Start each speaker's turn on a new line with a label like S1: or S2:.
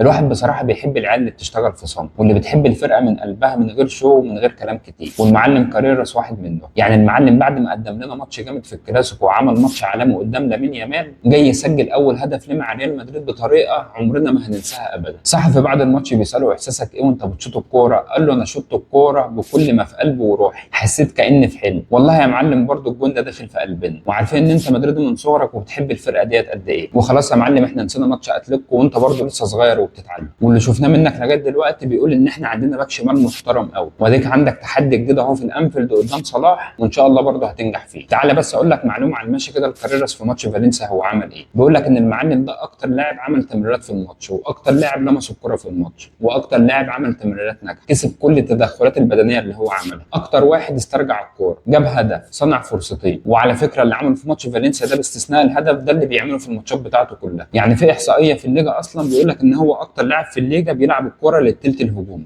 S1: الواحد بصراحة بيحب العيال اللي بتشتغل في صمت واللي بتحب الفرقة من قلبها من غير show ومن غير كلام كتير، والمعلم كاريراس واحد منهم. يعني المعلم بعد ما قدم لنا ماتش جامد في الكلاسيكو وعمل ماتش عالمي قدام لامين يامال، جاي يسجل اول هدف ليه مع ريال مدريد بطريقة عمرنا ما هننساها ابدا. صحفي بعد الماتش بيساله احساسك ايه وانت بتشوط الكورة؟ قال له انا شوت الكورة بكل ما في قلبي وروحي، حسيت كاني في حلم. والله يا معلم برضو الجون ده داخل في قلبنا، وعارفين ان انت مدريدي من صغرك وبتحب الفرقة ديت قد ايه. وخلاص يا معلم احنا نسينا ماتش اتلتيكو وانت برضو لسه صغير وبتتعلم، واللي شفناه منك لغاية دلوقتي بيقول ان احنا عندنا باك شمال محترم قوي، واديك عندك تحدي جديد اهو في الانفيلد قدام صلاح، وان شاء الله برضه هتنجح فيه. تعالى بس اقول لك معلومة على الماشي كده، الكاريراس في ماتش فالنسيا هو عمل ايه؟ بيقول لك ان المعلم ده اكتر لاعب عمل تمريرات في الماتش، واكتر لاعب لمس الكره في الماتش، واكتر لاعب عمل تمريرات ناجحة، كسب كل التدخلات البدنية اللي هو عملها، اكتر واحد استرجع الكورة، جاب هدف، صنع فرصتين. وعلى فكرة اللي عمله في ماتش فالنسيا ده باستثناء الهدف ده اللي بيعمله في الماتشات بتاعته كلها. يعني في احصائية في الليجا اصلا بيقول لك ان هو اكتر لاعب في الليجا بيلعب الكورة للثلث الهجومي.